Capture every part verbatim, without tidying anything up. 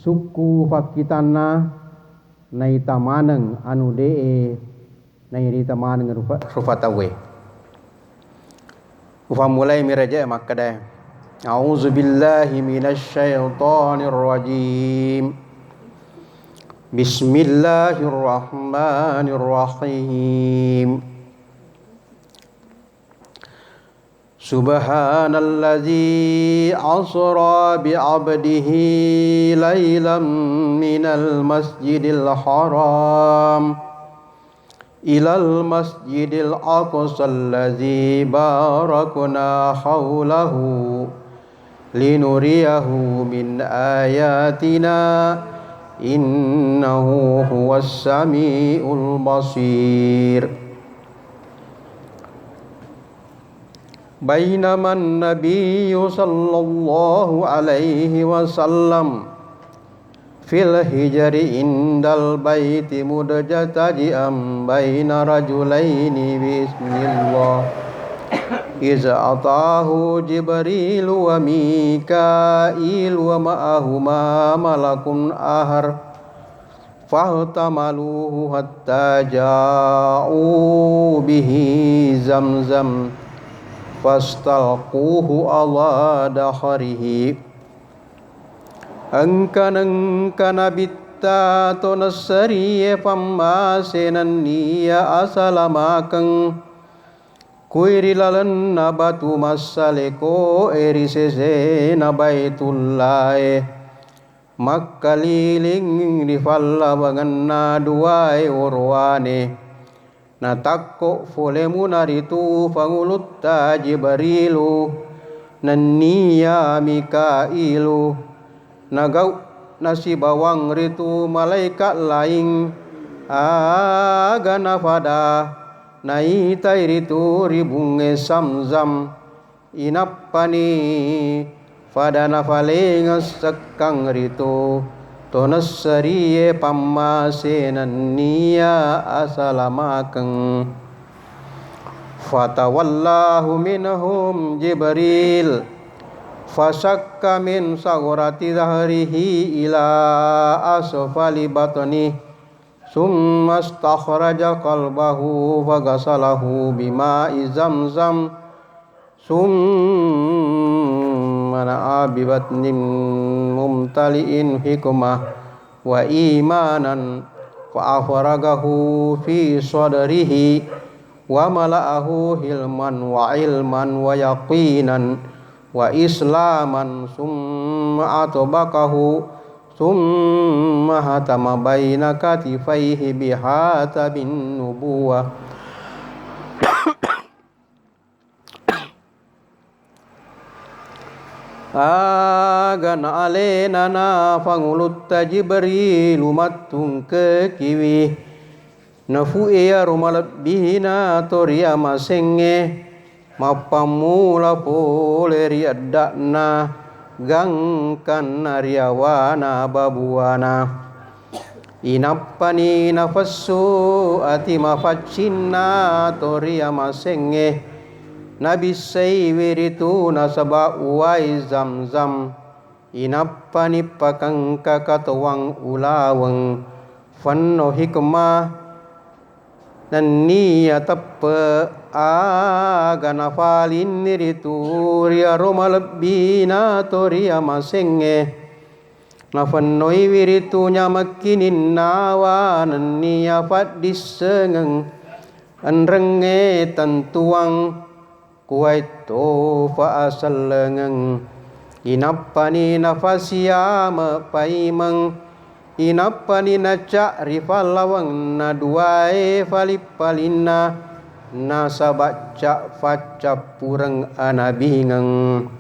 tukku fakkitanna naita maneng anu de'e nairita maneng rufa-, rufa tauwe. Ufammulai mi raja e makkeda, A'udzu billahi minasy syaithanir rajim. Bismillahirrahmanirrahim. Subhanalladzi asra bi 'abdihi lailam minal masjidil haram ilal masjidil aqsal ladzi barakna haulahu linuriyahu min ayatina innahu huwas samiul basir. Bainaman Nabiyyu sallallahu alaihi wasallam fil hijri indal baiti mudjataji'an baina rajulaini bismillah. Iz atahu Jibrilu wa Mikailu wa ma'ahuma malakun ahar. Fahtamaluhu hatta ja'u bihi Zamzam fastalquhu ala dahrihi. Engka-nengka nabitta to nasserie pammase nenniya asalamakeng kui ri lalenna batu massaleko'e ri sesena Baitullae. Makkaliling ri fallawangenna duwae worowane, natakko fole munaritu Pangulutta Jibrilu nenniya Mikailu, nagau nasibawang ritu malaika laing, aga nafada naitai ritu ri bunge Zamzam. Inappani fada nafalengeng sekkang ritu to nasserie pammase nenniya asalamakeng. Fatawallahu minhum Jibril fasakka min saghrati dhahrihi ila asfali batnih. Summa istakhraja qalbahu faghasalahu bima'i Zamzam. Summa na'a bibatnin mumtali'in hikmah wa imanan fa afragahu fi sadrihi wa mala'ahu hilman wa ilman wa yaqinan wa islaman, summa atbaqahu, summa hatama baina katifaihi bihatabin nubuwah. Aga naalenana Pangulutta Jibrilu mattungkekiwi. Nafu'e iyaro malebbina to riamasengnge, mappammula pole ri edda'na gangkanna riawana babuwana. Inappani nafessu ati mafaccinna to riamasengnge, nabissaiwi ritu nasaba uwai Zamzam. Inappani pakengka katowang ulaweng fenno hikmah nenniya teppe aga nafalinni ritu ri aro malebbina to riamasengnge. Nafennoiwi ritu nyamekkininnawa nenniya paddissengeng enrengnge tentuang kuwaittofa asellengeng. Inappani nafasiame paimeng, inappani naca'ri fallawenna duwae fali-palinna, nasaba ca-, faccappureng anabingeng.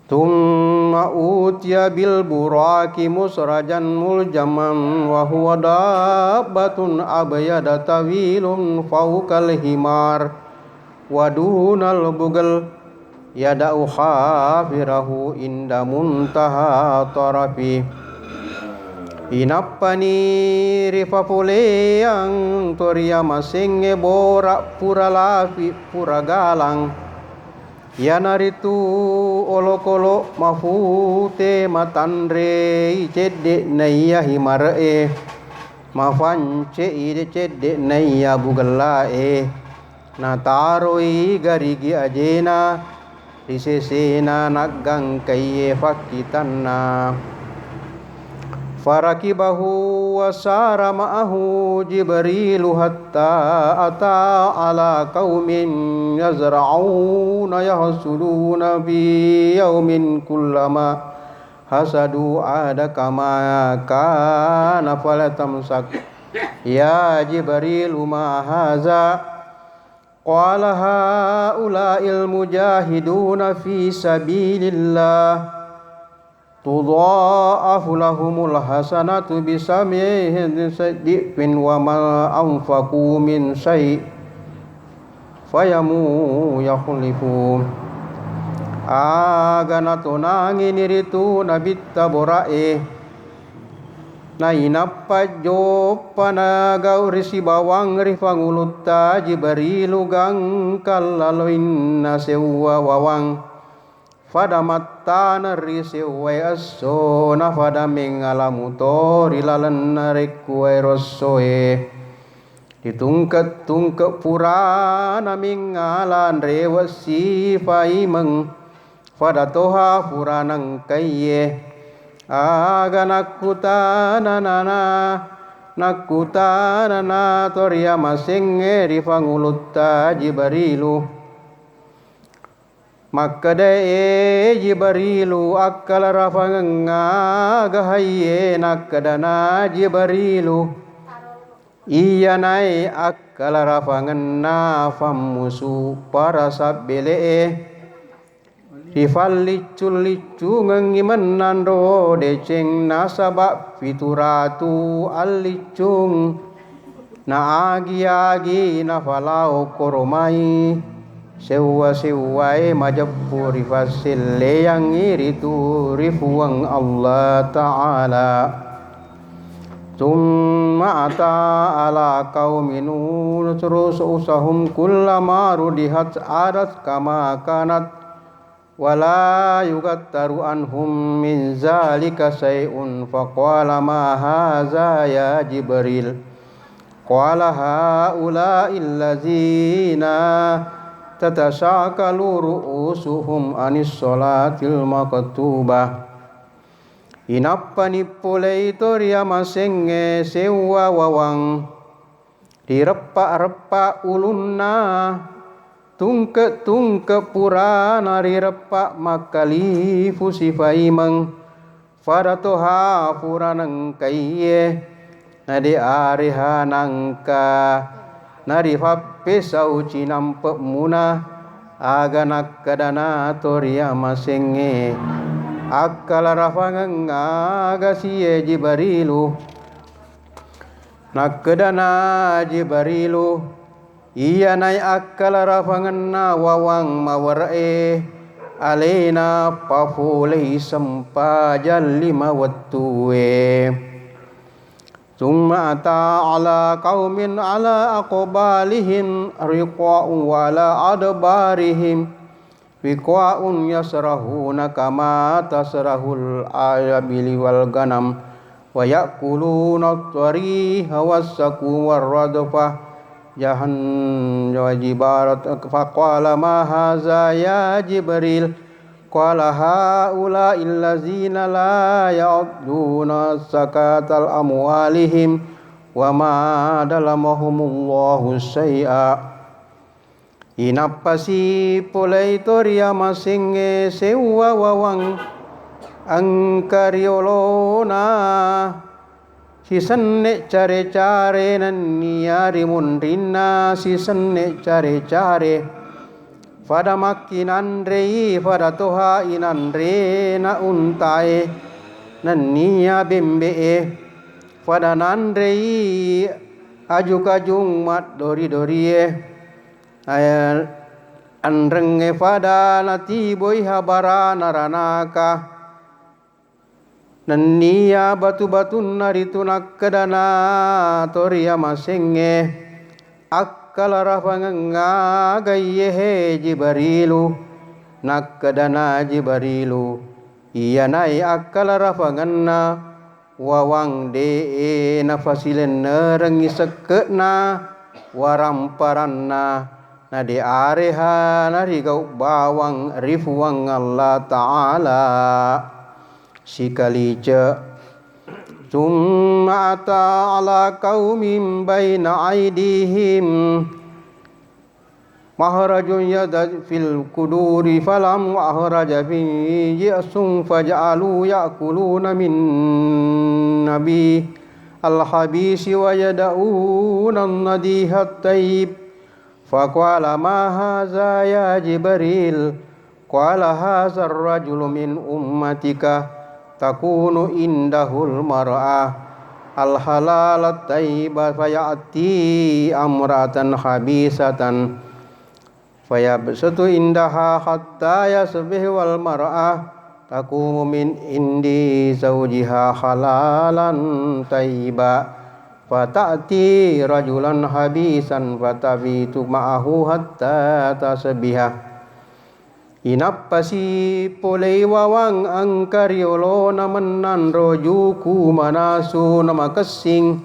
Tsumma utiya bil buraqi musrajan muljaman wa huwa dabbatun abyadu tawilun fawqal himar wa dunal bughl yada'u hafirahu inda muntaha tarafi. Inappani rifapoleang to riamasengnge bora pura lafi pura galang. Iyanaritu olokolo mafute matanrei cedde'na iya himare'e, mafance'i cedde'na iya bugella'e, nataroi garigi ajena ri sesena naggangkaiye fakkitanna. فركبه وسار معه جبريل حتى أتى على قوم يزرعون يحصدون في يوم كلما حصدوا عاد كما كان فلتمسك يا جبريل ما هذا؟ قال هؤلاء المجاهدون في سبيل الله تضاعف لهم الحسنات بسبعمائة ضعف وما أنفقوا من شيء فيوم يخلفه. Aga natonangini ritu Nabitta bora'e, nainappa joppa nagau ri sibawang ri Pangulutta Jibrilu gangka laloinna sewwa wawang. Fada mattana ri sewwae esso, nafada mengngala muto ri lalenna rekkuwae rossoe. Ditungke-tungke purana mengngala nrewe sifaimeng, fada toha purana engkaiye. Aga nakkutananana, nakkutanana to riamasengnge ri Pangulutta Jibrilu. Makkedae, "E Jibrilu, akkalarafangeng aga haiye?" Nakkedana Jibrilu, "Iyanae akkalarafangenna fammusu para sabbele'e, rifalliccung-liccungengngi mennang ro deceng nasaba pitu ratu alliccung." Na agi-agi nafalao koromai sewwa-sewwae majeppu rifasselleyangngi ritu ri Puang Allah Ta'ala. Tsumma ata ala qaumi Nuh ru'usuhum kullama rudihat adat kama kanat ولا يغتر عنهم من ذلك شيء فقال ما هذا يا جبريل قال هؤلاء الذين تتثاقل رؤوسهم عن الصلاة المكتوبة. Inappani polei to riamasengnge sewwa wawang. Rireppa-reppa ulunna, tungke-tungke purana rireppa makkalifu sifaimeng, fada toha pura nengkaiye, nade areha nangka narifappesau cinampe'muna, aga nakkedana to riamasengnge, akkalarafangeng aga sie Jibrilu. Nakkedana Jibrilu, "Iyanae akkalarafangenna wawang mawere'e, alena pafolei sempajang lima wettue." Tsumma ata ala qaumin ala aqbalihim riqa'un wa ala adbarihim riqa'un yasrahuna kama tasrahul abil wal ghanam wa ya'kuluna at-tariha was-saqwa war-radfa jahan wa jibarat. Faqala, "Ma hadza ya Jibril?" Qala, "Haula'i allazina la yu'adduna zakata amwalihim wa ma zalamahumullahu syai'a." Inappasi polei to riamasengnge sewwa wawang engka riolona sisenne care-care nennia ri munrinna sisenne care-care. Fada makkinanrei, fada toha inanrena untae nennia bembe'e. Fada nanrei aju-kajung maddori-dorie. Aya-, anrengnge fada natiboi habarana ranaka, nennia batu-batunna ritu nakkedana to riamasengnge, "Akkalarafangeng aga iye he Jibrilu?" Nakkedana Jibrilu, iyanaé akkalarafangenna wawang dé'é nafasilennerengngi sekke'na waramparanna, na dé' aréha narigau bawang ri Fuang Allah Ta'ala. Sikalice. Tsumma ata ala qaumin baina aidihim mahrajun yada fil quduri falam akhraja fihi ya'sun faja'alu ya'kuluna min nabi al-habisi wa yada'una an-nadihat tayyib. Faqala, "Ma hadza ya Jibril?" Qala, "Hadzar rajulu min ummatika takunu indahul mar'ah al-halal at-thayyibah faya'ti amra'atan khabisatan fayabsutu indaha hatta yasbih wal mar'ah taqumu min indi zawjiha halalan thayyiba fata'ti rajulan khabisan fatabitu ma'ahu hatta tasbiha." Inappasi polei wawang engka ri olona mennanro juku manasu namakessing,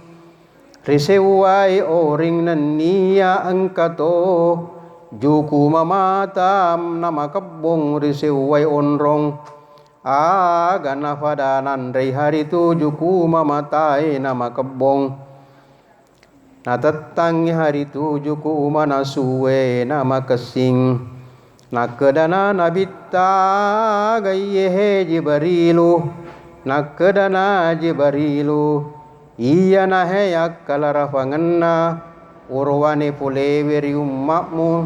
risewwai oring nenniya engkato juku mamata namakebbong risewwai onrong, aga nafada nanrei haritu juku mamatae namakebbong. Natettangngi haritu juku manasuwe namakessing. Nakkedana Nabitta, "Aga iye he Jibrilu?" Nakkedana Jibrilu, "Iyanahe akkalarafangenna urowane polewe ri umma'mu,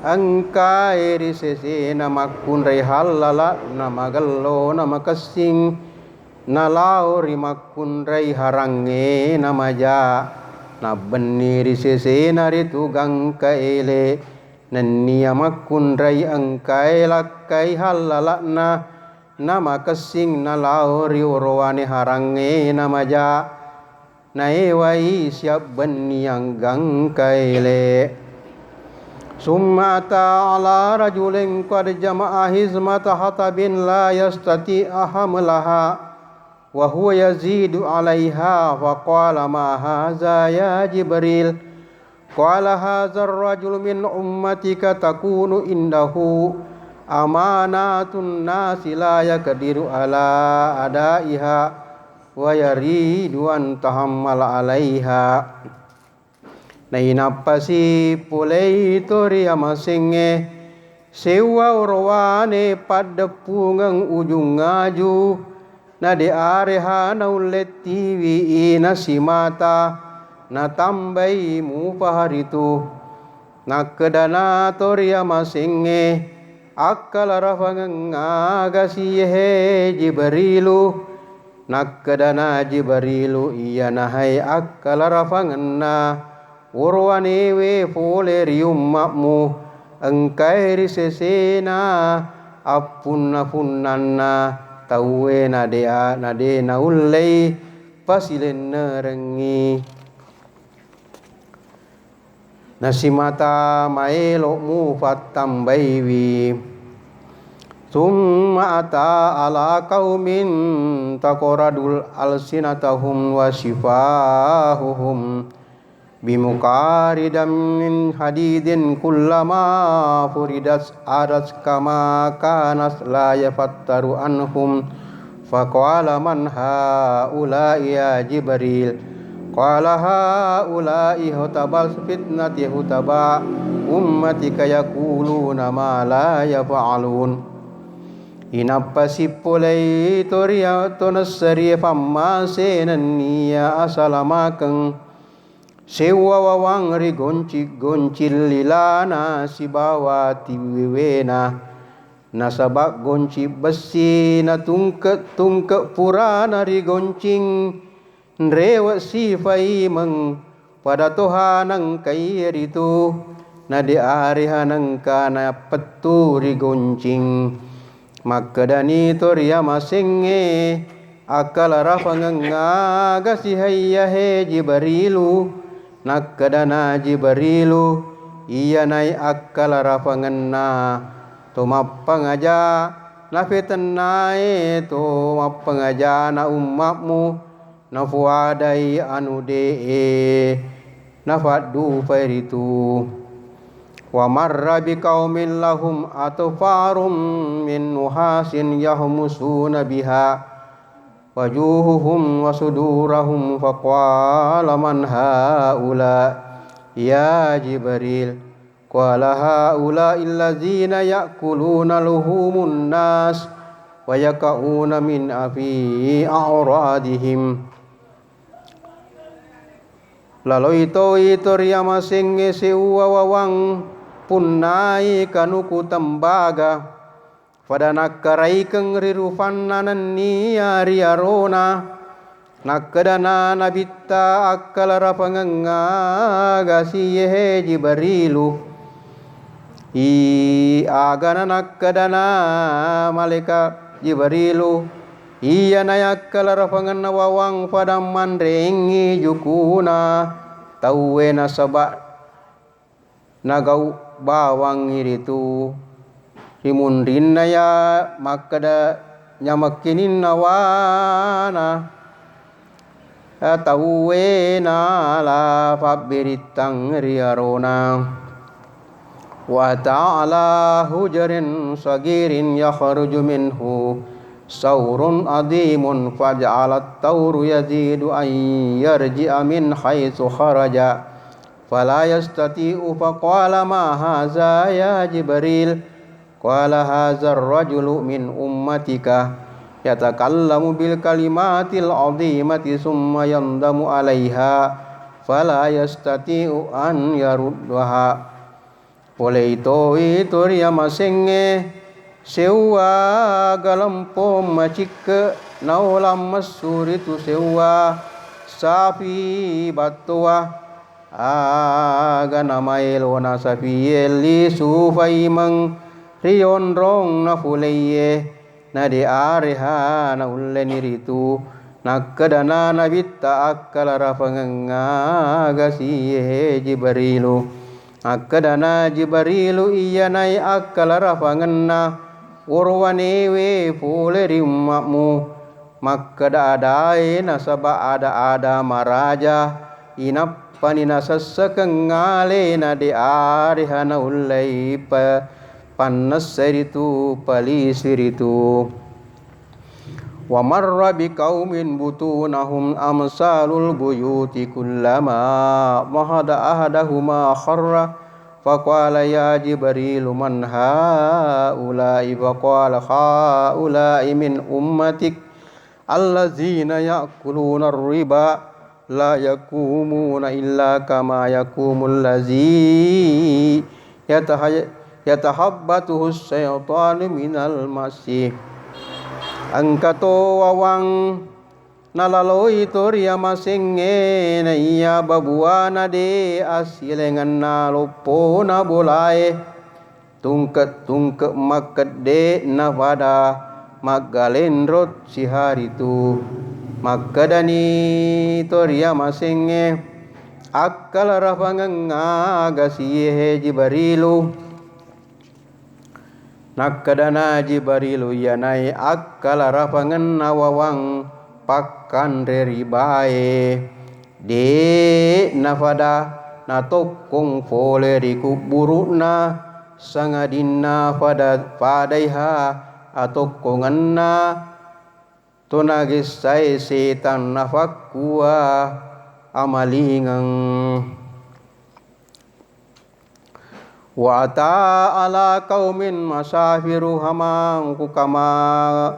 engkae ri sesena makkunrai hallala namagello namakessing." Nalao ri makkunrai harangnge namaja, nabbenni ri sesena ritu gangka ele, nennia makkunrai engkae lakkai hallala'na, namakessing nalao ri orowane harangnge namaja. Naewai siabbenniang gangka ele. Summa ata ala rajulin qad jama'a hizmata hatabin la yastati'a hamlaha wa huwa yazidu alaiha faqala, "Ma haza ya Jibril?" Qala, "Hazar rajulu min ummatika takunu indahu amanatun nasi la yaqdiru ala adaiha wa yaridu an tahammala alaiha." Nainappasi polei to ri amasengnge, sewwa orowane paddeppungeng ujung aju, na de areha naulle tiwi i nasimata, natambai mupa haritu. Nakkedana to ri amasengnge, "Akkalarafangeng agasi he Jibrilu?" Nakkedana Jibrilu, "Iyanahe akkalarafangenna worowanewe fole ri umma'mu, engkae ri sesena appunna-punnanna tauwe nade-, nade naullei pasilennerengngi." Nasimata maelo mufattambaiwi. Summa ata ala qaumin taqaradul alsinatahum wa sifahuhum bimuqaridam min hadidin kullama furidat adat kama kanat la yafattaru anhum. Faqala, "Man haula'i ya Jibril?" Qala, "Haula'i hutabas fitnati hutaba ummatika yaquluna ma la yaf'alun." Inappa sippolei to ri-, to nassarie fammase nenniya asalamakeng. Sewwa wawang ri goncing-goncing lilana sibawa tiwewena. Nasaba goncing bessi natungke-tungke purana ri goncing, nrewe sifaimeng pada toha nengkai ritu, na de areha nengka napettu ri goncing. Makkedani to ri amasengnge, "Akkalarafangeng agasi haiya he Jibrilu?" Nakkedana Jibrilu, "Iyanai akkalarafangenna to mappangaja, nafetennae to mappangajana umma'mu, nafuadai anu de'e nafaddupai ritu. Wa marra biqaumin lahum atfarum min nuhasin yahmusuna biha wajuhuhum wa sudurahum faqala man haula ya Jibril. Qala haula'i allazina ya'kuluna luhumun nas wa yaqa'una min fi a'radihim. Laloi toi to riamasengnge seuwa wawang punnai kanuku tembaga, fada nakkaraikeng ri rufanna nenniya ri arona. Nakkedana Nabitta, akkalarafangeng aga siyehe Jibrilu. I agana nakkedana malaika Jibrilu, iyana yakkalarefangenna wawang fada manrengngi jukuna tauwe nasaba nagau bawangngi ritu. Ri munrinna ya makkeda nyamekkininna wana tauwe nala fabbirittang ri arona. Wa ta'ala hujarin sagirin yakhruju minhu saurun adhimun faja'ala at-tauru yazidu an yarji'a min haitsu kharaja fala yastati'u faqala ma hadza ya Jibril. Qala hadzar rajulu min ummatika yatakallamu bil kalimatil azimati summa yandamu alaiha fala yastati'u an yaruddaha. Polei toi to riamasengnge seuwa galempong macikke naolang messu ritu seuwa safi battowa. Aga namaelona safiye lisu faimeng ri onrong nafuleiye, na de areha naulleni ritu. Nakkedana Nabitta, akkalarafangeng aga siyehe Jibrilu. Akkedana Jibrilu, iyanai akkalarafangenna worowanewe pole ri umma'mu. Makkeda adae nasaba ada-ada maraja, inappani nasessakeng alena de areha naullei pa-, pannessai ritu, palisi ritu. Wa marra biqaumin butunahum amsalul buyuti kullama mahada ahadahuma kharra faqala ya Jibrilu man haula'i faqala haula'i min ummatik allazina ya'kuluna riba la yaqumuna illa kama yaqumul ladzi yatahay-, yatahabbatuhu syaitanu minal masi. Engkato wawang nalaloi to riamasengnge naiya babuana de assilengenna loppona bolae. Tungke-tungke makkedde nafada maggalenro siharitu. Makkedani to riamasengnge, akkalarafangeng aga siyehe Jibarilu. Nakkedana Jibarilu, iyanai akkalarafangenna wawang pakkanre ribae. De nafada natokkong fole ri kubburu'na, sangadinna fada-, fadaiha atokkongenna to nagessae setang nafakkua amalingeng. Wa ata ala qaumin masafiru hamang kukama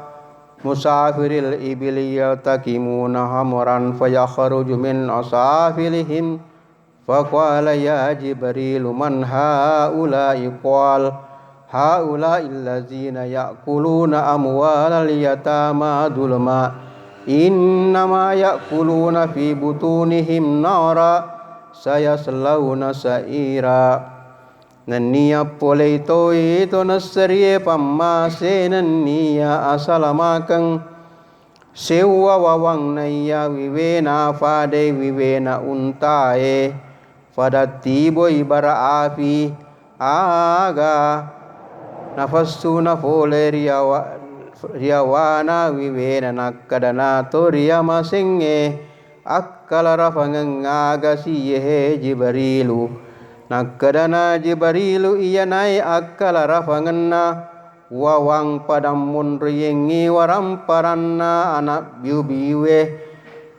musafiril ibili yaltakimuna hamran fayakhruju min asafilihim faqala ya Jibrilu man haula'i qal haula'i allazina ya'kuluna amwalal yatama zulma innama ya'kuluna fi butunihim nara sayaslauna sa'ira. Nenniya polei toi to nasserie pammase nenniya asalamakeng seuwa wawang naiya wiwena fadai wiwena untae, fada tiboi bara api, aga Nafessuna fole ri awa-, ri awana wiwena, nakkedana to riamasengnge, akkalarafangeng agasi yehe Jibrilu? Nakkedana Jibrilu, iyanae akkalarafangenna wawang padang monroiyengngi waramparanna ana biu-biue,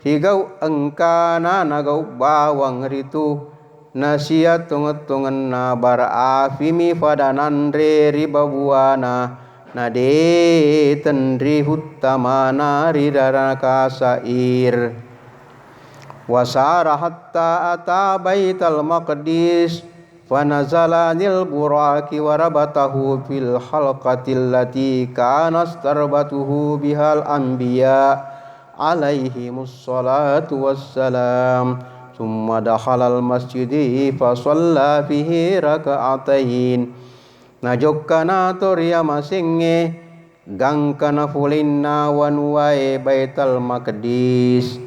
rigau engkana nagau bawang ritu. Nasiattongeng-tongenna bara afimi fada nanre ri babuana, nade tenri huttamana ri ranaka Sa'ir. Wasara hatta ata Baital Maqdis, fanazala anil buraki warabatahu fil halqatil lati kana starbatuhu bihal anbiya alaihimus salatu wassalam. Summa dakhalal masjidi fa shalla fihi raka'atain. Najokkana to riamasengnge gangkana fulinna wanuwae Baital Maqdis.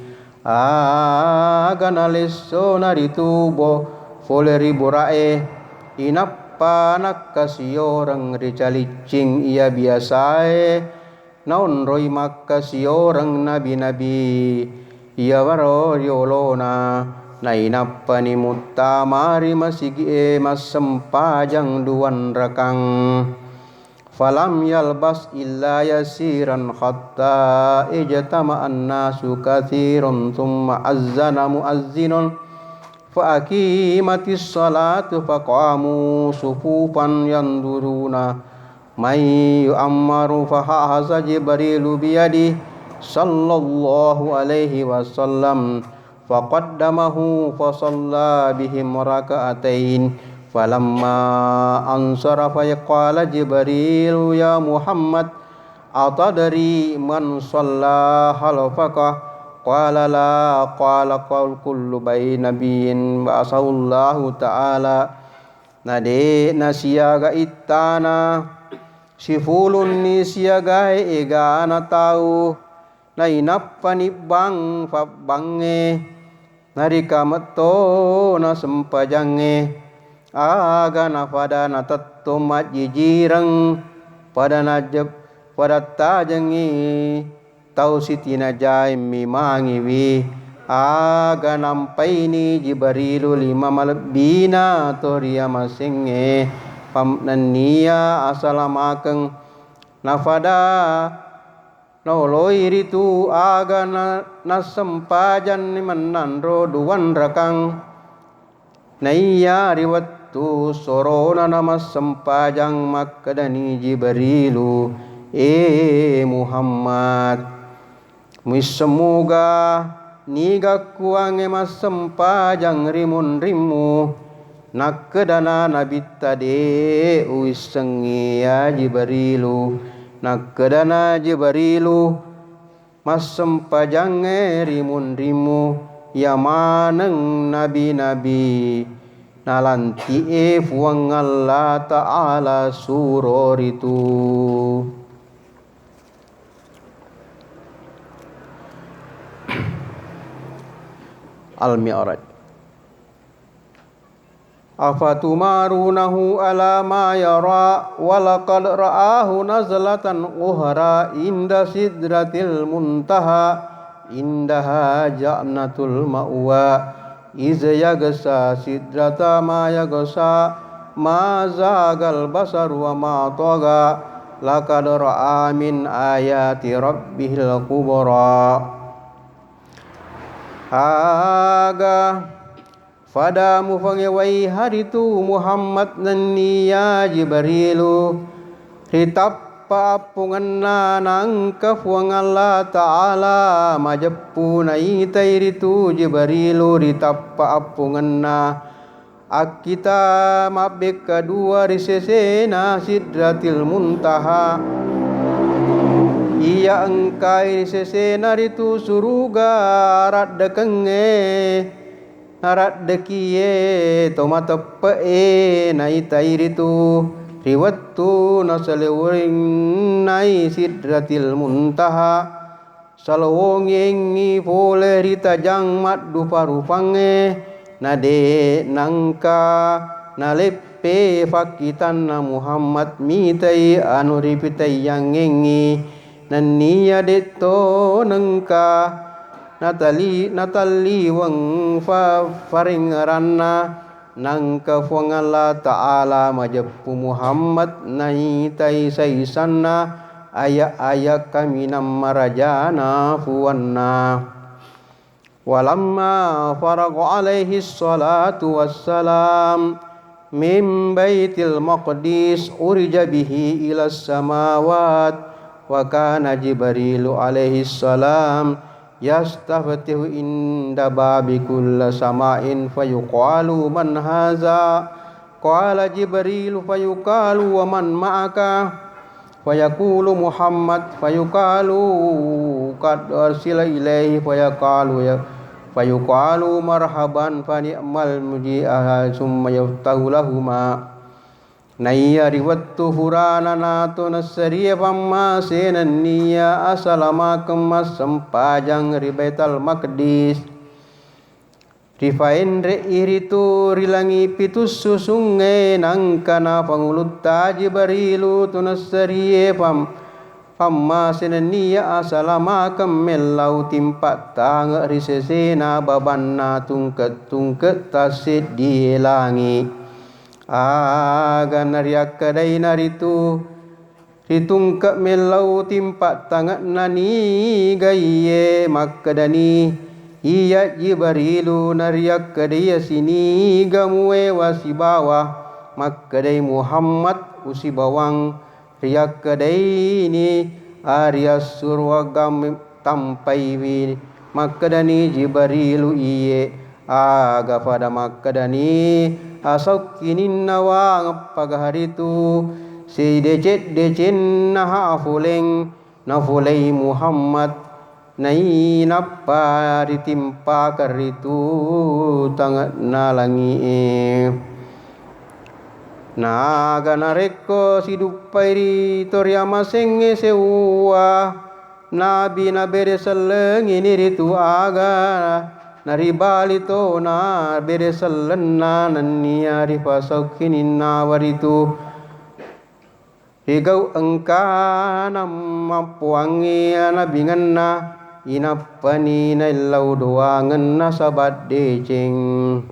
Aga nalessona ritu bo fole ri bura'e, inappa nakkasioreng ri caliccing iya biasae naonroi makkasioreng nabi-nabi iyaro riolona, nainappani muttama ri masigi'e massempajang duanrakang. Falam yalbas illa yasiran hatta ijtama'an nasu katsirun, tsumma azzana muazzinun fa aqimatis salatu faqamu sufufan yanzuruna man yu'ammaru, fa akhadza Jibrilu biyadihi sallallahu alaihi wasallam faqaddamahu fa shalla bihim raka'atain. Falamma ansarafa qala Jibrilu, "Ya Muhammad, atadri man shalla khalfaka?" Qala, "La." Qala, "Qul kullu nabiyyin ba'atsahullahu ta'ala." Nade nasiaga ittana sifulunni siagae egana tau nainappani bang fabbangnge narika metto nasempajangnge. Aga nafada natettong majjijireng pada najjep-, pada tajengngi tau sitinajaeng mimangiwi. Aga nampaini Jibrilu lima malebbina to riamasengnge, pam-, nennia asalamakeng nafada naoloi ritu aga na-, nassempajanni mennanro duanrakang. Naiya ri wettu sorona namassempajang, makkedani Jibrilu, "E Muhammad, muisseng muga niga kuangnge massempajang ri munrimmu?" Nakkedana Nabitta, "De uwissengngi ya Jibrilu." Nakkedana Jibrilu, massempajangnge ri munrimmu, iya maneng nabi-nabi nalanti'e Fuang Allah Ta'ala suro ritu. Al-Mi'raj. Afatumarunahu ala ma yara, walaqad ra'ahu nazlatan ukhra inda sidratil muntaha, indaha jannatul ma'wa, iz yaghsha sidrata ma yaghsha, ma zaghal basaru wa ma tagha, laqad ra'a min ayati rabbihil kubra. Aga fada mufangewai haritu Muhammad nenniya Jibrilu ritappa appungenna naengka Fuang Allah Ta'ala majeppu, naitai ritu Jibrilu ritappa appungenna akkita mabbekka dua ri sesena Sidratil Muntaha. Iya engkai ri sesena ritu suruga raddekengnge naraddekiye to mateppe'e, naitai ritu ri wettu nasalewennai Sidratil Muntaha. Salowongengngi fole ri tajang maddupa-rupangnge, nade nangka naleppe Fakkitanna Muhammad mitai anu ripitaiyangngengngi, nenniya de'to nengka natali-, natalliweng fa-, farengngeranna, nengka Fuang Allah Ta'ala majeppu Muhammad naitai saisanna aya-aya kaminang marajana fuanna. Walamma faragha alaihi salatu wassalam min Baitil Maqdis urija bihi ila samawat, wa kana Jibrilu alaihi salam yastaftihu inda babi kulli sama'in fayuqalu man haza? Qala Jibrilu fayuqalu wa man ma'aka? Fayaqulu Muhammad, fayuqalu qad ursila ilaihi, fayaqalu ya, fayuqalu marhaban fa ni'mal muji'a, summa yuftahu lahuma. Naiya ri wettu furana nato nassarie fammase nenniya asalamakeng massempajang ri Baital Maqdis. Rifaenre'i ritu ri langi pitussusungnge, nangkana Pangulutta Jibarilu to nassarie fam-, fammase nenniya asalamakeng mellau timpa tange ri sesena babanna tungke-tungke tasseddie langi. Aga nariakkadaina ritu ritungke mellau timpa tange'na niga iye, makkedani, iya Jibarilu, nariakkedai siniga muewa sibawa, makkedai Muhammad usibawang, riakkedaini ari assuruaga tampaiwi, makkedani Jibarilu, iye. Aga fada makkedani, asaukkininna wangeppaga ritu sideceng-decenna ha foleng nafolei Muhammad, nainappa ritimpakeng ritu tange'na langi'e. Naga narekko siduppai ri toriamasengnge seuwa, Nabi nabere sellengini ritu aga naribali to nabere sellenna nennia ripasaukkininnawa ritu. Rigau engkana mappuangngi anabingenna, inappani naellau doangenna sabat deceng.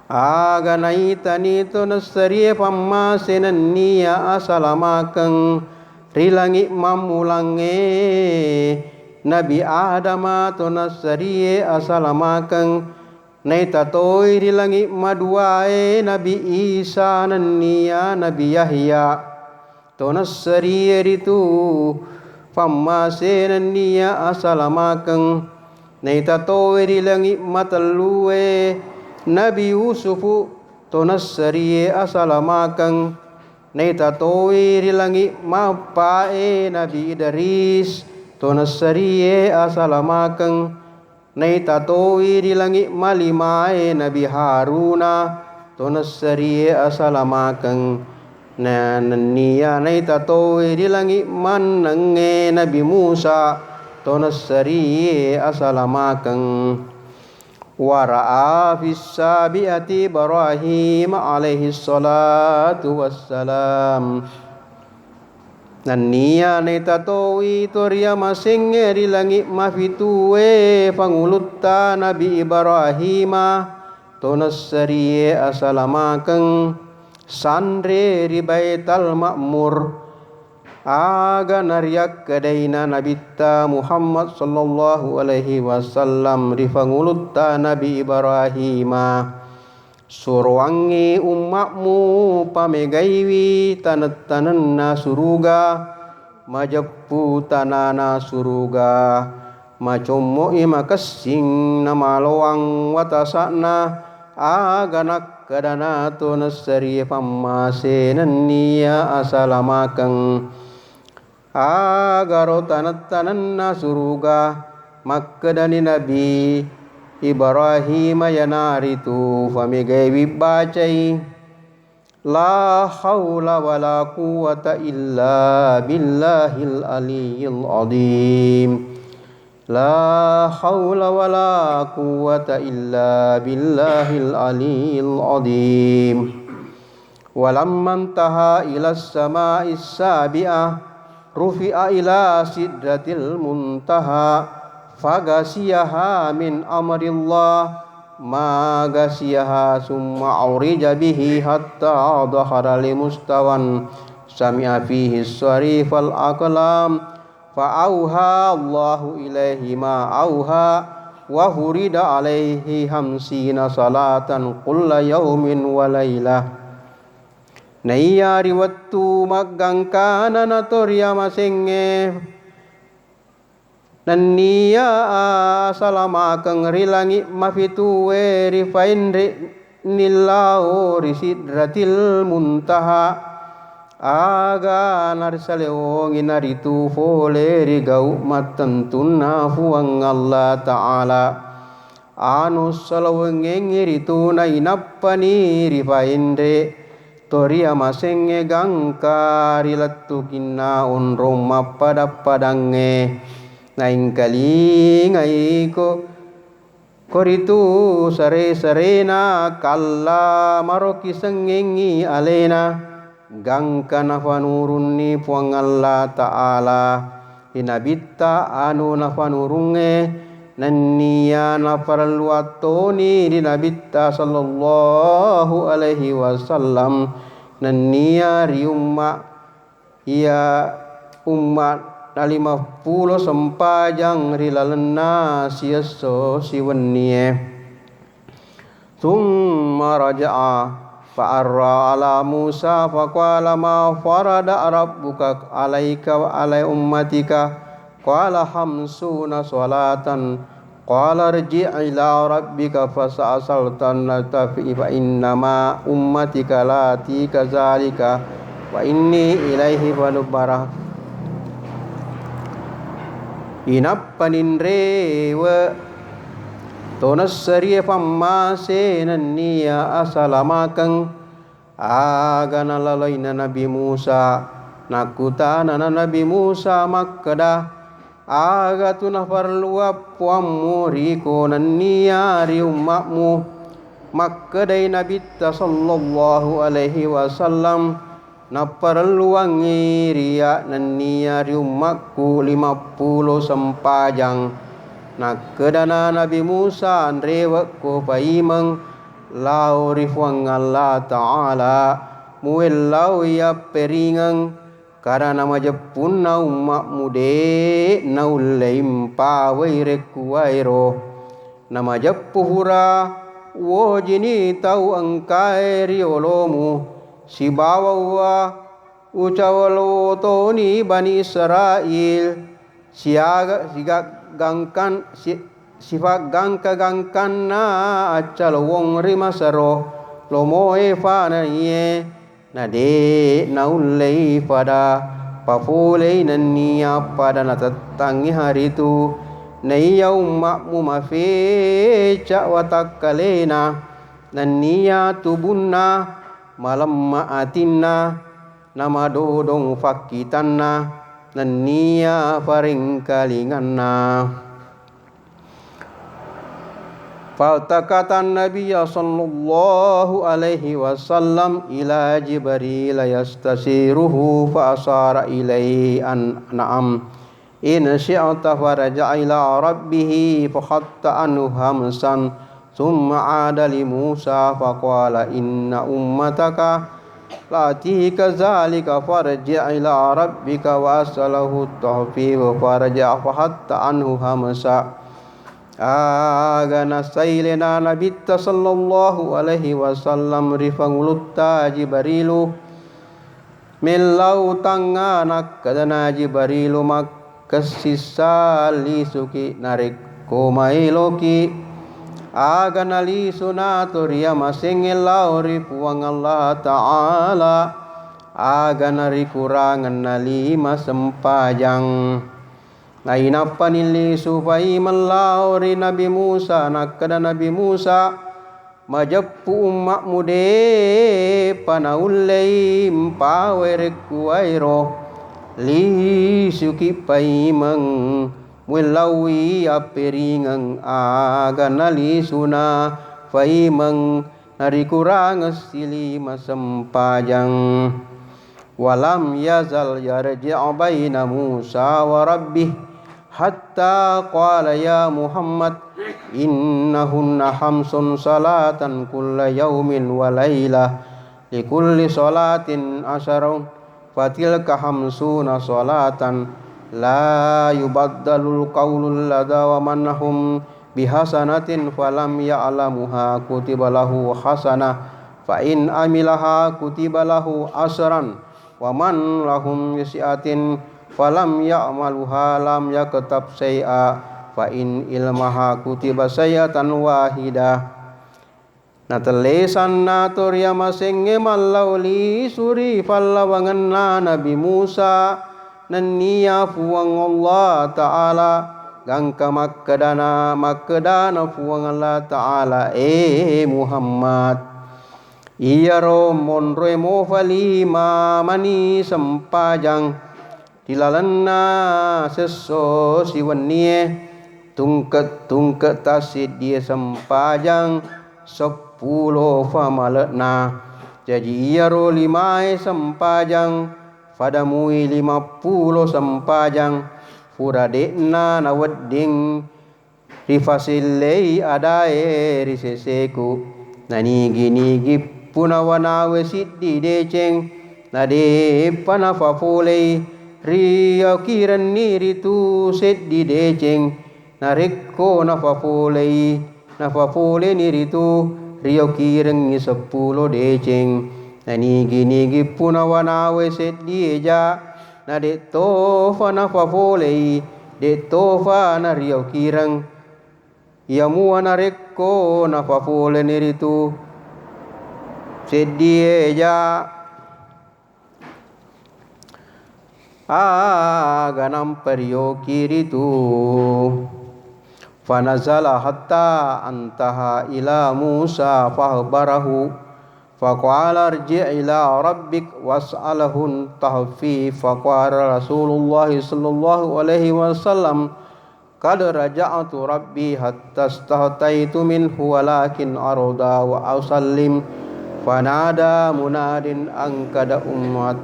Aga naitani to nassarie pammase nennia asalamakeng ri langi mammulangnge Nabi Adama to nassarie asalamakeng, naita toi ri langi maduae Nabi Isa nennia Nabi Yahya. To nassarie ritu pammase nennia asalamakeng. Naita toi ri langi matellue Nabi Yusufu to nassarie asalamakeng. Naita toi ri langi mappae Nabi Idris to nassarie asalamakeng. Naita toi ri langi malimae Nabi Haruna to nassarie asalamakeng. Na nennia naita toi ri langi mannengnge Nabi Musa to nassarie asalamakeng. Wara'a fis sabiati Ibrahim alaihi salatu wassalam. Nennia naita toi to riamasengnge ri langi mafitue pangulutta Nabi Ibrahima to nassarie asalamakeng sanre ri Baital Ma'mur. Aga nariakkedaina Nabitta Muhammad sallallahu alaihi wasallam ri pangulutta Nabi Ibrahima. Suroangngi umma'mu pamegaiwi taneng-tanenna suruga, majeppu tanana suruga, macommo'i makessing namaloang watasa'na, aga nakkedana to nassarie pammase nennia asalamakeng. Agaro taneng-tanenna suruga, makkedani Nabi Ibrahim, iyanaritu famegai wibbacai, la haula wala quwwata illa billahil aliyyil azim. لا حول ولا قوة إلا بالله العلي العظيم. ولما انتهى إلى السماء السابعة رفع إلى سدرة المنتهى فغشيها من أمر الله ما غشيها ثم عرج به حتى ظهر لمستوى سمع فيه صريف الأقلام فأوحى الله إليه ما أوحى وفرض عليه خمسين صلاة كل يوم وليلة. Naiya ri wettu maggangkana natoriamasengnge, nenniya asalamakeng ri langi mafituwe rifaenre nillao ri Sidratil Muntaha, aga narisalewongi naritu fole ri gau mattentunna Fuang Allah Ta'ala. Anu salowengengngi ritu nainappani rifaenre, toriamasengnge gangka ri lettukinna onrong mappada-padangnge. Naengkalingaiko koritu sare-sarena kalla maroki sengngengngi alena. Gangka nafanurunni Puang Allah Ta'ala ri Nabitta anu nafanurungnge, nenniya naparelluang toni ri Nabitta sallallahu alaihi wasallam, nenniya ri umma iya umma nalimappulo sempajang ri lalenna siesso siwennie. ثم رجع فأرى على موسى فقال ما فرض ربك عليك وعلى أمتك؟ قال خمسون صلاة. قال ارجع إلى ربك فاسأل سلطنة فإنما أمتك التي كذلك وإني إليه فدبره. Inappa ninrewe tonassarie pammase nenniya asalamakeng aga nalaloina Nabi Musa. Nakkutanana Nabi Musa makkeda, aga tu naparelluang puammu riko nenniya ri umma'mu? Makkedai Nabitta sallallahu alaihi wasallam, naparelluangngi ria nenniya ri ummakku limappulo sempajang. Nakkedana Nabi Musa, nrewekko paimeng lao ri Fuang Allah Ta'ala, muwellau yapperingeng, karana majeppunna umma'mu de naullei mpawai rekkuwaero. Namajeppu fura wojini tau engkae ri olomu, sibawa uwa ucawalo toni Bani Israil, siaga, sigaggangkan, si, sifaggangka-gangkanna accalowong ri Masero, lomoe fananie, na de naullei pada papolei nenniya pada natettangngi haritu, naiya umma'mu mafecca watakkalena, nenniya tubunna malemma atinna, namadodong fakkitanna, nenniya parengkalinganna. فالتقط النبي صلى الله عليه وسلم إلى جبريل يستشيره فأشار إليه أن نعم إن شئت فارجع إلى ربه فحط عنه خمسا ثم عاد لموسى فقال إن أمتك التي كذلك فارجع إلى ربك واسأله التخفيف فارجع فحط عنه خمسا. Aga nasailena Nabitta sallallahu alaihi wasallam ri Pangulutta Jibarilu, mellau tangnga, nakkedana Jibarilu makkessissa, lisuki narekko maeloki. Aga nalisuna toriamasengnge lao ri Puang Allah Ta'ala, aga narikurangenna lima sempajang. Nainappani lisu paimeng lao ri Nabi Musa, nakkeda Nabi Musa, majeppu umma'mu de'pa naullei mpawe rekkuwaero, lisuki paimeng muellaui apperingeng aga nalisuna faimeng narikurangeng silima sempajang. Walam yazal yarji'u baina Musa wa rabbih hatta qala ya Muhammad innahunna hamsun salatan kulla yaumin wa lailah likulli salatin asyarun fatilka hamsuna salatan la yubaddalul qaulul ladza wa manhum bihasanatin falam ya'lamuha kutiba lahu hasanah fa in amilaha kutiba lahu asran wa man lahum bisi'atin falam ya'maluha lam yaktab syai'a fa in ilmaha kutiba syai'atan wahidah. Natellesanna to riamasengnge mallau lisu ri fallawangenna Nabi Musa, nennia Fuang Allah Ta'ala gangka makkedana, makkedana Fuang Allah Ta'ala, "E Muhammad, iyaro monroe mofa lima mani sempajang ri lalenna sesso siwennie, tungke-tungke tassiddie sempajang seppulo famale'na. Jaji iyaro limae sempajang fada mui limappulo sempajang, fura de'na nawedding rifasellei adae ri seseku. Nanigi-nigi puna wanawe siddi deceng, nade'pa nafafolei, riokirenni ritu seddi deceng. Narekko nafafolei, nafafoleni ritu, riokirengngi seppulo deceng. Nanigi-nigi puna wanawe seddi eja, nade'tofa nafafolei, de'tofa nariokireng. Iyamua narekko nafafoleni ritu seddi eja, aga nampa rioki ritu. Fanazala hatta antaha ila Musa fahbarahu. Faqala irji' ila rabbik was'alhu tahfif. Faqala Rasulullah sallallahu alaihi wasallam, qad raja'tu rabbi hatta stahtaitu minhu walakin arda wa usallim. Fanada munadin an qad ummat.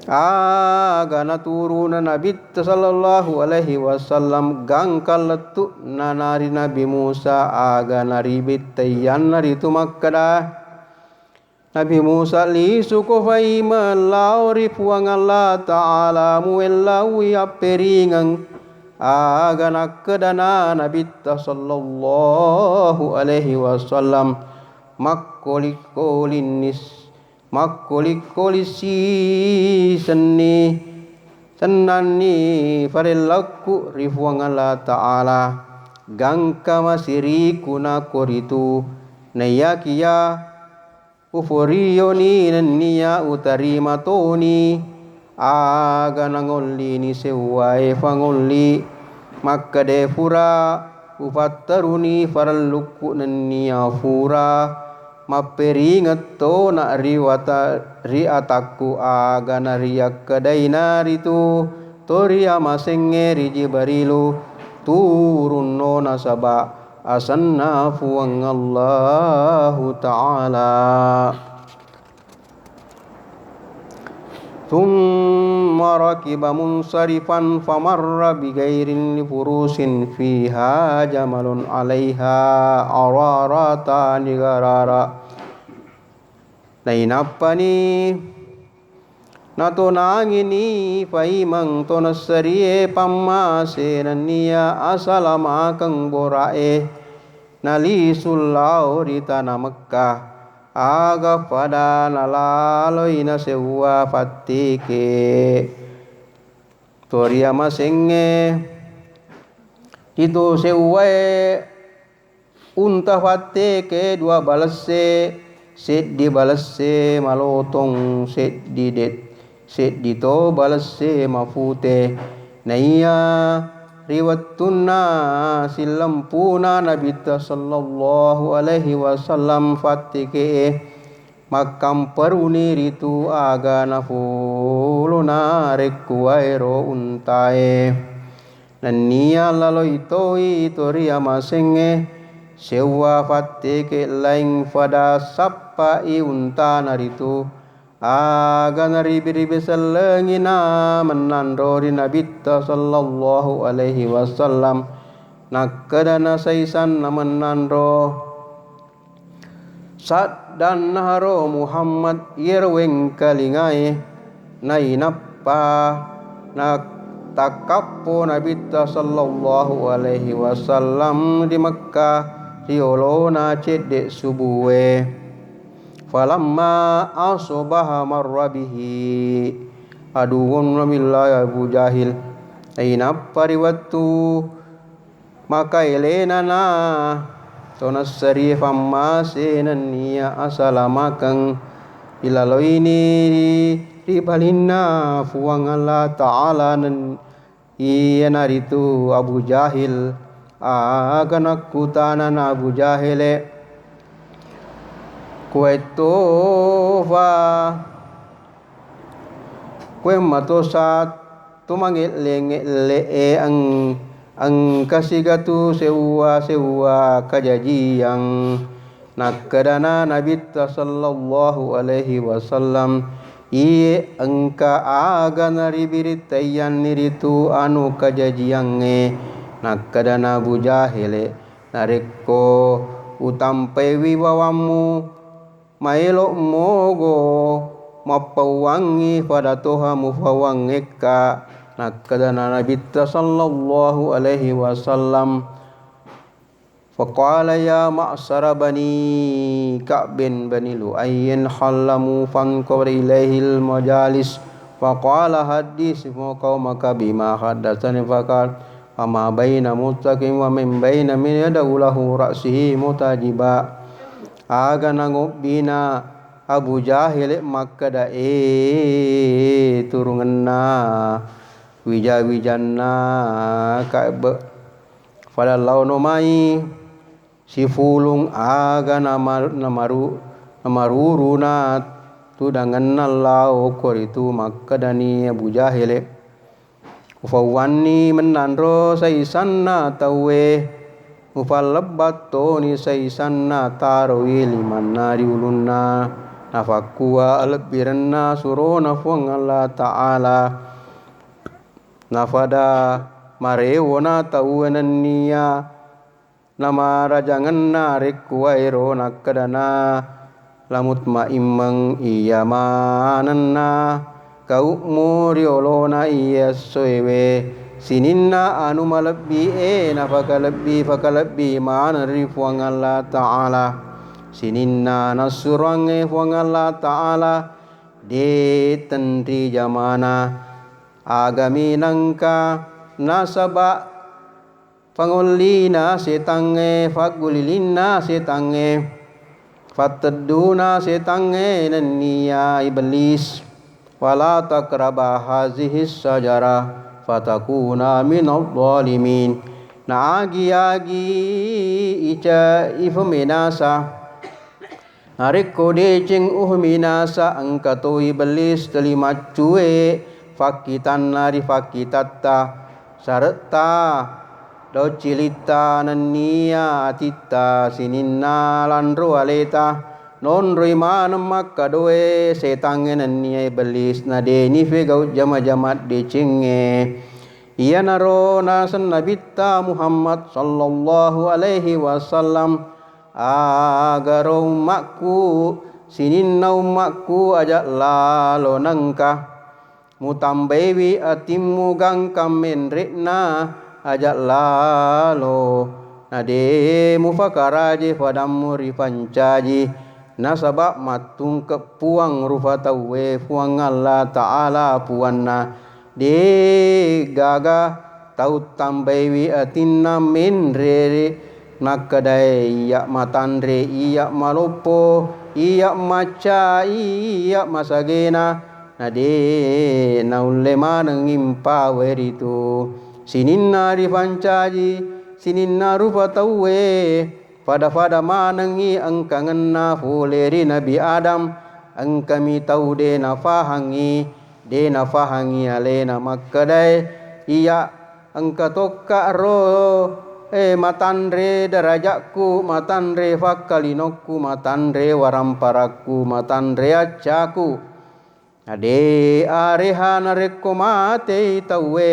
Aga naturuna Nabitta sallallahu alaihi wasallam gangka lettu'na nari Nabi Musa, aga naribettaiyanna ritu makkeda, Nabi Musa, lisuko faimeng lao ri Puang Allah Ta'ala, muellaui apperingeng. Aga nakkedana Nabitta sallallahu alaihi wasallam, makkolik-kolinnis Makkolik-kolik sisenni sennanni farellakku ri Puang Allah Ta'ala, gangka masiriku nakoritu, naiyakiya uforioni nenniya utarima toni. Aga nangollini sewwae fangolli, makkedae fura upatteruni farellukku nenniya fura mapperingeng tona ri wata-, ri atakku aga nariyakkedaina ritu to riamasengnge ri Jibrilu turunno nasaba asenna Puang Allahu Ta'ala. Tsumma rakiba munsharifan famarra bi ghairin furusin fiha jamalun alaiha araratani gharara. Nainappani natonangini faimeng to nasserie pammase nenniya asalamakeng borae nalisu lao ri tana Mekkah. Aga fada nalaloi nasewwa fatteke. To riamasengnge ritu sewwae unta fatteke dua balesse, seddi balesse malotong, seddi de-, seddi to balesse mafute. Naiya ri wettunna sillempuna Nabitta sallallahu alaihi wasallam fatteke'e, makkamperuni ritu aga nafulu narekkuwaero untae. Nenniya laloi toi to ri amasengnge sewwa fatteke laing fada sappai untana ritu. Aga naribi-ribi sellengi na mennanro ri Nabitta sallallahu alaihi wasallam. Nakkedana saisanna mennanro, saddanna haro Muhammad iyaro wengkalingae. Nainappa na takkappo Nabitta sallallahu alaihi wasallam ri Mekkah ri olona cedde subue. Falamma asbaha marra bihi aduwwun minallah Abu Jahil. Nainappa ri wettu makaelena na to nassarie fammase nenniya asalamakeng ilaloini ri, ri balinna Fuang Allah Ta'ala nen-, iyanaritu Abu Jahil. Aga nakkutanana Abu Jahele, kuwaettofa Kuwe matosa to mangelle-ngelle e ang-, angka sigatu sewwa-sewwa kajajiang. Nakkedana Nabitta sallallahu alaihi wasallam, iye engka aga naribirittaiyanni ritu anu kajajiangnge. Nakkedana Abu Jahele, narekko utampaiwi wawammu, maelo mogo mappauwangngi fada toha mufawangngekka. Nakkedana Nabitta sallallahu alaihi wasallam, faqala, ya ma'syara bani Ka'bin bani Lu'ayyin hallamu fanqad ilaihil majalis. Faqala, haddis qaumaka bima haddatsani faqad, fama baina muttaqin wa min baina min yad'u lahu ra'sihi mutajiba. Aga nangobbina Abu Jahil makkeda, e, turungenna wija-wijanna Ka'be, fada laono mai sifulung aga nama-, namaru-, namaruruna tudangenna lao koritu. Makkedani Abu Jahil, Ufawwanni mennanro saisanna tauwe, ufallebbattoni saisanna taroi limanna ri ulunna, nafakkua alebbirenna surona Fuang Allah Ta'ala. Nafada marewona tauwe nenniya namarajangenna rekkuwaero, nakkedana, lamutmaimmeng iya manenna gau'mu ri olona iye essoewe, sininna anu malebbi'e nafakalebbi-fakalebbi maneng ri Fuang Allah Ta'ala. Sininna nassuroangnge Fuang Allah Ta'ala, de' tenri jamana agami nengka, nasaba' fangollina setangnge, faggulilinna setangnge, fattedduna setangnge nenniya Iblis. Wala taqraba hazihis syajarah fatakuna minadh dhalimin. Na agi-agi ica ifemenasa. Narekko deceng uhuminasa, engka to Iblis teli maccue fakkitanna ri fakkitatta, saretta, doccilitta nenniya atitta sininna lanro aleta. Nonroi maneng makkadoe setangnge nenniya Iblis, na de' nifegau jama-jama decengnge. Iyanaro naseng Nabitta Muhammad sallallahu alaihi wasallam, agaro ummakku, sininna ummakku aja' lalo nengka. Mutambaiwi atimmu gangkang menre'na aja' lalo, na de' mufakaraje fadammu ripancaji, nasaba' mattungke' Puang rufa tauwe, Fuang Allah Ta'ala puanna. De' gaga tau tambaiwi atinna menre makkedae, iya' matanre, iya' maloppo, iya' macca, iya' masagena, na de' naulle manengngi mpawe ritu. Sininna ripancaji, sininna rupa tauwe, fada-fada manengngi engkangenna fole ri Nabi Adam, engkami tau de' nafahangngi, de' nafahangngi alena makkedae, iya' Engka tokka ro, eh, matanre darajakku, matanre fakkalinokku, matanre waramparakku, matanre accaku. Ade areha narekko matei tauwe,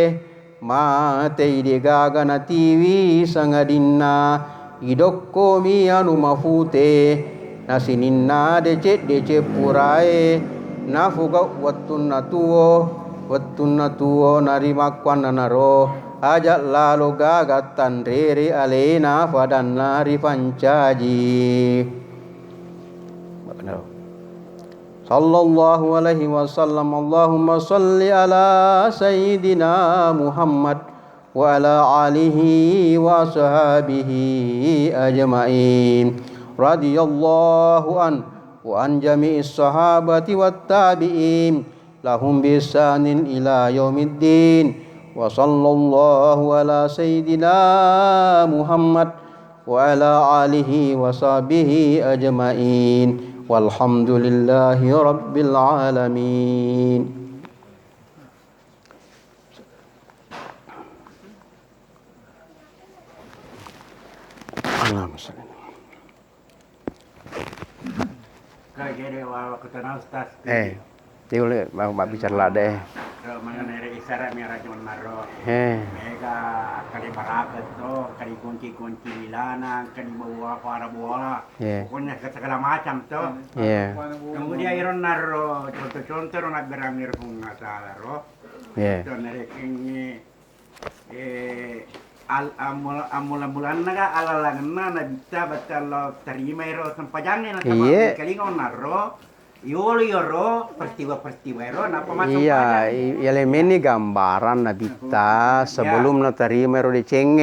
matei degaga natiwi sangadinna idokkomi anu mafute, na sininna decek-decek purae nafugau wettunna tuo, wettunna tuo narimakkuannanaro aja lalo gaga tanrere alena fadanna ripancaji. Sallallahu alaihi wasallam. Allahumma salli ala sayyidina Muhammad wa ala alihi wa ashabihi ajma'in. Radhiyallahu an wa an jami'is sahabati wat tabi'in lahum bi ihsanin ila yaumiddin. Wa sallallahu ala sayyidina Muhammad wa ala alihi wa sahbihi ajma'in. Walhamdulillahi rabbil alamin. Allahumma shalli. Kagede wa-, waktu na Ustaz. Eh, dia boleh ma-, ma-, bicara lade. Ro mengenai isara mi'raj onnaro. Eh. Mega kali barakat to, kali kunci-kunci lilana, kali bawa para bola. Iya. Pokoknya segala macam to. Iya. Kemudian iro naro contoh-contoh ro nabberamir Puang Allah Taala ro. Iya. To narekengngi Eh, al-, ammula-, ammula-mulanna ga alalangenna nabitta batta lao tarima ero sempajangnge nasaba Iye. Mengkalinga onnaro, iyolo iyaro peristiwa-peristiwa ero nappa Iya, massempajang. I-, iya lemenni gambaran nabitta sebelum natarima ero decengnge.